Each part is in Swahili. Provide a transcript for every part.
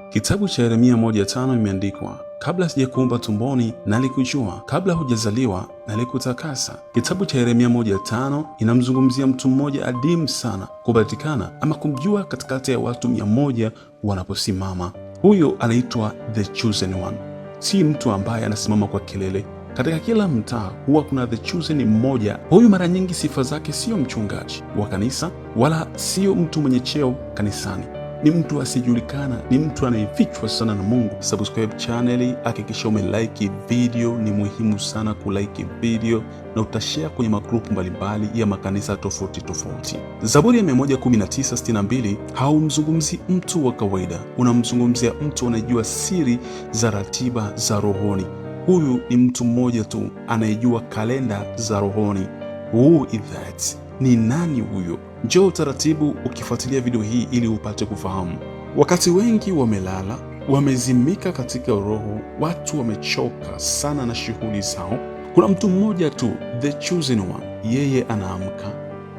Kitabu cha Yeremia 1:5 imeandikwa, kabla sijakuumba tumboni nalikujua, kabla hujazaliwa nalikutakasa. Kitabu cha Yeremia 1:5 inamzungumzia mtu mmoja adimu sana kupatikana ama kumjua katikati ya watu 100 wanaposimama. Huyo anaitwa the chosen one. Si mtu ambaye anasimama kwa kelele. Katika kila mtaa huwa kuna the chosen mmoja. Huyu mara nyingi sifa zake sio mchungaji wa kanisa wala sio mtu mwenye cheo kanisani. Ni mtu asiyejulikana, ni mtu anayefichwa sana na Mungu. Subscribe channel, hakikisha umelike video. Ni muhimu sana kulike video na utashare kwenye magrupu mbalimbali ya makanisa tofauti tofauti. Zaburi ya 119:62 haumzungumzi mtu wa kawaida, unamzungumzia mtu anayejua siri za ratiba za rohoni. Huyu ni mtu mmoja tu anayejua kalenda za rohoni. Who is that? Ni nani huyo? Njoo utaratibu ukifuatilia video hii ili upate kufahamu. Wakati wengi wamelala, wamezimika katika roho, watu wamechoka sana na shughuli zao, kuna mtu mmoja tu, the chosen one. Yeye anaamka.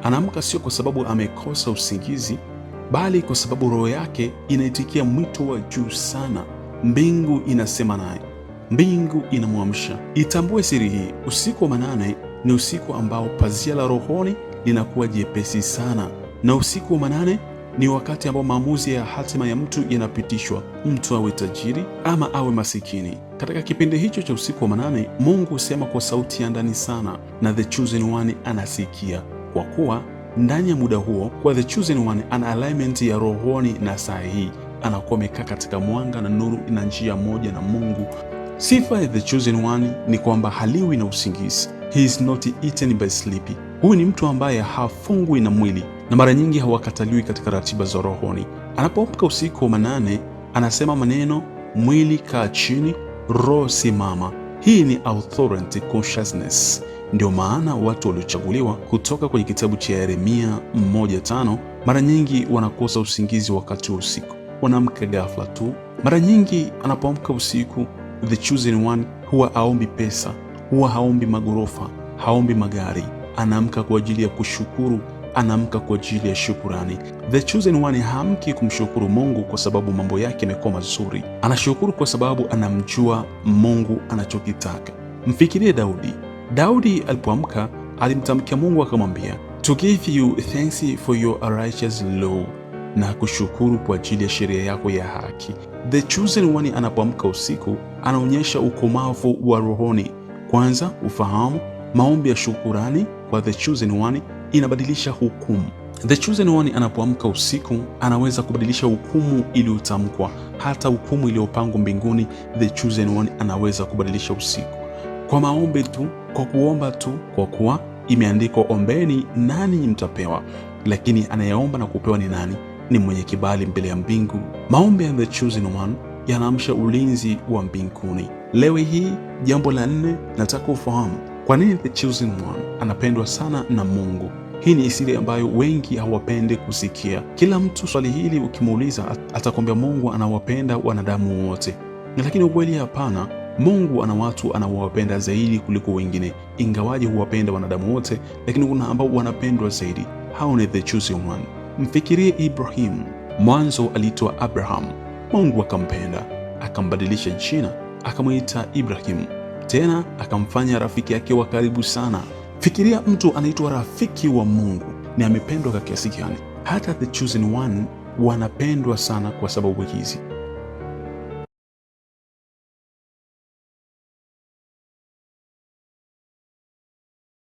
Anaamka sio kwa sababu amekosa usingizi, bali kwa sababu roho yake inaitikia mwito wa juu sana. Mbingu inasema naye, mbingu inamwamsha. Itambue siri hii, usiku wa manane ni usiku ambao pazia la rohoni linakuwa jepesi sana, na usiku wa manane ni wakati ambao maamuzi ya hatima ya mtu yanapitishwa, mtu awe tajiri ama awe masikini. Katika kipindi hicho cha usiku wa manane, Mungu husema kwa sauti ya ndani sana, na the chosen one anasikia, kwa kuwa ndani ya muda huo, kwa the chosen one ana alignment ya rohoni na sahihi, anakuwa amekaa katika mwanga na nuru na njia moja na Mungu. Sifa ya the chosen one ni kwamba haliwi na usingizi. He is not eaten by sleep. Huyu ni mtu ambaye hafungwi na mwili na mara nyingi hawakataliwi katika ratiba za rohoni. Anapoamka usiku wa manane, anasema maneno, mwili kaa chini, roho simama. Hii ni authority consciousness. Ndio maana watu waliochaguliwa kutoka kwenye kitabu cha Yeremia 1:5 mara nyingi wanakosa usingizi wakati wa usiku, wanaamka ghafla tu. Mara nyingi anapoamka usiku, the chosen one huwa haombi pesa, huwa haombi magorofa, haombi magari. Anaamka kwa ajili ya kushukuru, anaamka kwa ajili ya shukurani. The chosen one haamki kumshukuru Mungu kwa sababu mambo yake yamekuwa mazuri, anashukuru kwa sababu anamjua Mungu anachokitaka. Mfikirie Daudi. Daudi alipoamka alimtamkia Mungu akamwambia, to give you thanks for your righteous law, na kushukuru kwa ajili ya sheria yako ya haki. The chosen one anapoamka usiku anaonyesha ukomavu wa rohoni. Kwanza, ufahamu. Maombi ya shukurani kwa the chosen one inabadilisha hukumu. The chosen one anapoamka usiku anaweza kubadilisha hukumu iliyotamkwa, hata hukumu iliyopangwa mbinguni. The chosen one anaweza kubadilisha usiku kwa maombi tu, kwa kuomba tu, kwa kuwa imeandikwa, ombeni nanyi mtapewa. Lakini anayeomba na kupewa ni nani? Ni mwenye kibali mbele ya mbingu. Maombi ya the chosen one yanaamsha ulinzi wa mbinguni. Leo hii, jambo la nne, nataka ufahamu kwa nini the chosen one anapendwa sana na Mungu. Hii ni siri ambayo wengi hawapendi kusikia. Kila mtu swali hili ukimuuliza atakwambia Mungu anawapenda wanadamu wote, lakini ukweli hapana. Mungu ana watu anawapenda zaidi kuliko wengine, ingawaje huwapenda wanadamu wote, lakini kuna ambao wanapendwa zaidi. Hao ni the chosen one. Mfikirie Ibrahim. Mwanzo aliitwa Abraham, Mungu akampenda, akambadilisha jina, akamwita Ibrahim, tena akamfanya rafiki yake wa karibu sana. Fikiria mtu anaitwa rafiki wa Mungu, ni amependwa kwa kiasi gani? Hata the chosen one wanapendwa sana kwa sababu hizi.